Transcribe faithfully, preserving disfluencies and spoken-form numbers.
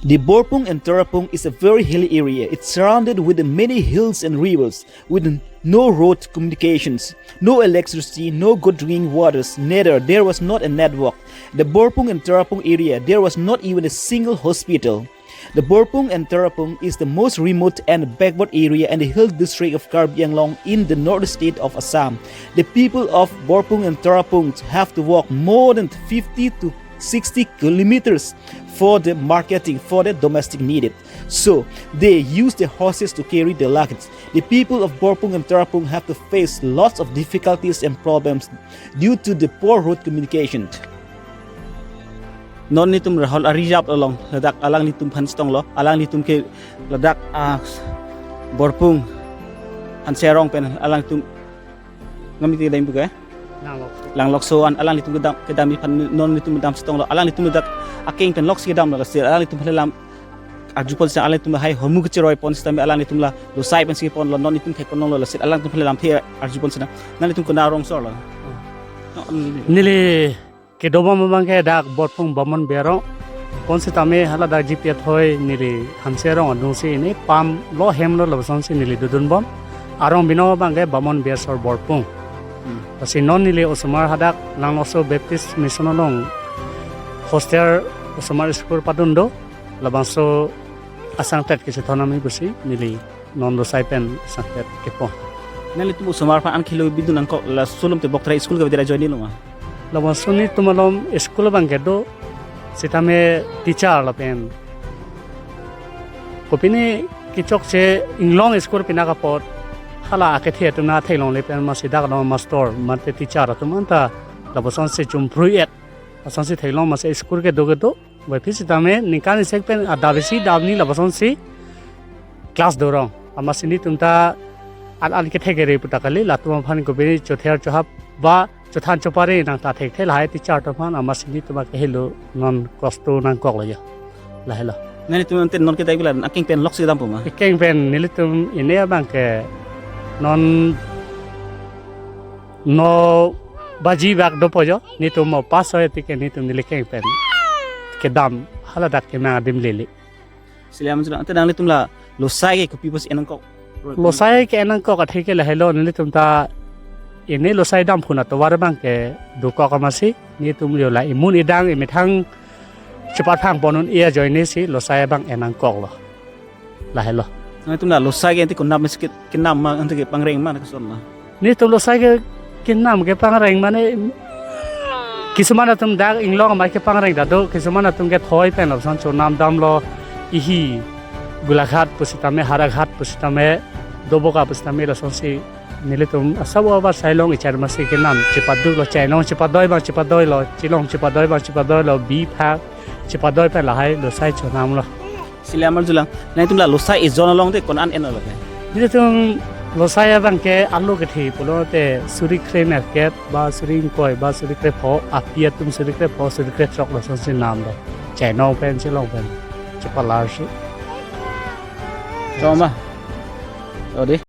The Borpung and Tarapung is a very hilly area. It's surrounded with many hills and rivers, with no road communications, no electricity, no good drinking waters, neither there was not a network. The Borpung and Tarapung area, there was not even a single hospital. The Borpung and Tarapung is the most remote and backward area in the hill district of Karbi Anglong in the north state of Assam. The people of Borpung and Tarapung have to walk more than fifty to sixty kilometers for the marketing, for the domestic needed. So they use the horses to carry the luggage. The people of Borpung and Tarapung have to face lots of difficulties and problems due to the poor road communication. Non netum Rahul arijap along ladak alanglitum aphan chetonglo, alanglitum ke ladak, ah, Borpung Hanse arong pen alanglitum ngamiti dam buka. Langlok. Langlokso an alanglitum kedam, kedam aphan non netum dam chetonglo, alanglitum ladak akeng pen loksi kedam lo, lasi alanglitum aphan le lam arjupon seta, alanglitum lahai hormu kecheroi pon seta, alanglitum la losai pensi ponlo, non netum thek ponlo, lasi alanglitum aphan le lamthe arjupon seta. Nanglitum konat arong sor lo? Neli kedobom abang ke dak Borpung Bamon Bey arong. Pon sitame hala dak G P athoi neli Hanse arong adungsi ini pam lo hem lo, labangso si neli dodunbom. Arong binong abang ke Bamon Bey asor Borpung. Hmm. Lasi non neli osomar hadak Langlokso Baptist Mission along hostel osomar school padun do. Labangso asangtet kechethon ami pusi neli non losai pen asangtet kepon. Nanglitum osomar aphan an kilo bidun nangkok, laso alam te bok trai school ke bidra join lo ma? Labangso netum along school abang ke do, sitame teacher lapen kopine kechokche inglong school pina kapot, hala akethe atum nangtheklongle pen masi dak along master mate teacher atum anta labangso si chumprui et, labangso si theklong masi school ke do ke do. Bai phi sitame ningkan isek pen adap isi dap ni labangso si class dorong. Amatsi netum ta an an kethe kere puta kali, latum aphan kopine chother chohap ba chothan chopare nangta thekthe lahai teacher atum aphan, amatsi netum ke helo non kosto nangkoklo ya. Lahelo. Nanglitum ante non kedai bila akeng pen loksi kedam pu ma? Akeng pen nelitum ini abang ke non no baji bak dopo jo, netum mo pass oi tike netum neli akeng pen kedam hala dak kemang adim lele. Siliam sudah, ante nanglitum la losai ke kopi pusi en nangkok? Losai ke en nangkok athe ke lahelo, nelitum ta ini losai dam phuna tovar abang ke dokok amatsi, netum yo la imun idang imethang chepat phang ponun iya joine si losai abang en nangkoklo. Lahelo. Nanglitum la losai ke ante konam mes ke, kenam ma ante kepangreng ma, koson ma? Netum losai ke kenam kepangreng mane kisuman atum dak inglong amei kepangreng ta do, kisuman atum ke thoi pen labangso chonam damlo, ihi Golaghat pusitame, Haraghat pusitame, Doboka pusitame, labangso si nelitum asabo abar sailong ichar masi kenam chepaduklo, chainong chepadoi abang chepadoilo, chelong chepadoi abang chepadoilo, bi phak chepadoi pen lahai losai chonamlo. Siliam arjulang, nanglitum la losai ejon along te ko-an en lo ke? Nelitum losai abang ke alo kethe pulote suri krenerkep ba suri ingkoi ba suri krepho, api atum suri krepho suri krethrok labangso si namlo. Chainong pen chelong pen chepalar si. Choma. Odi.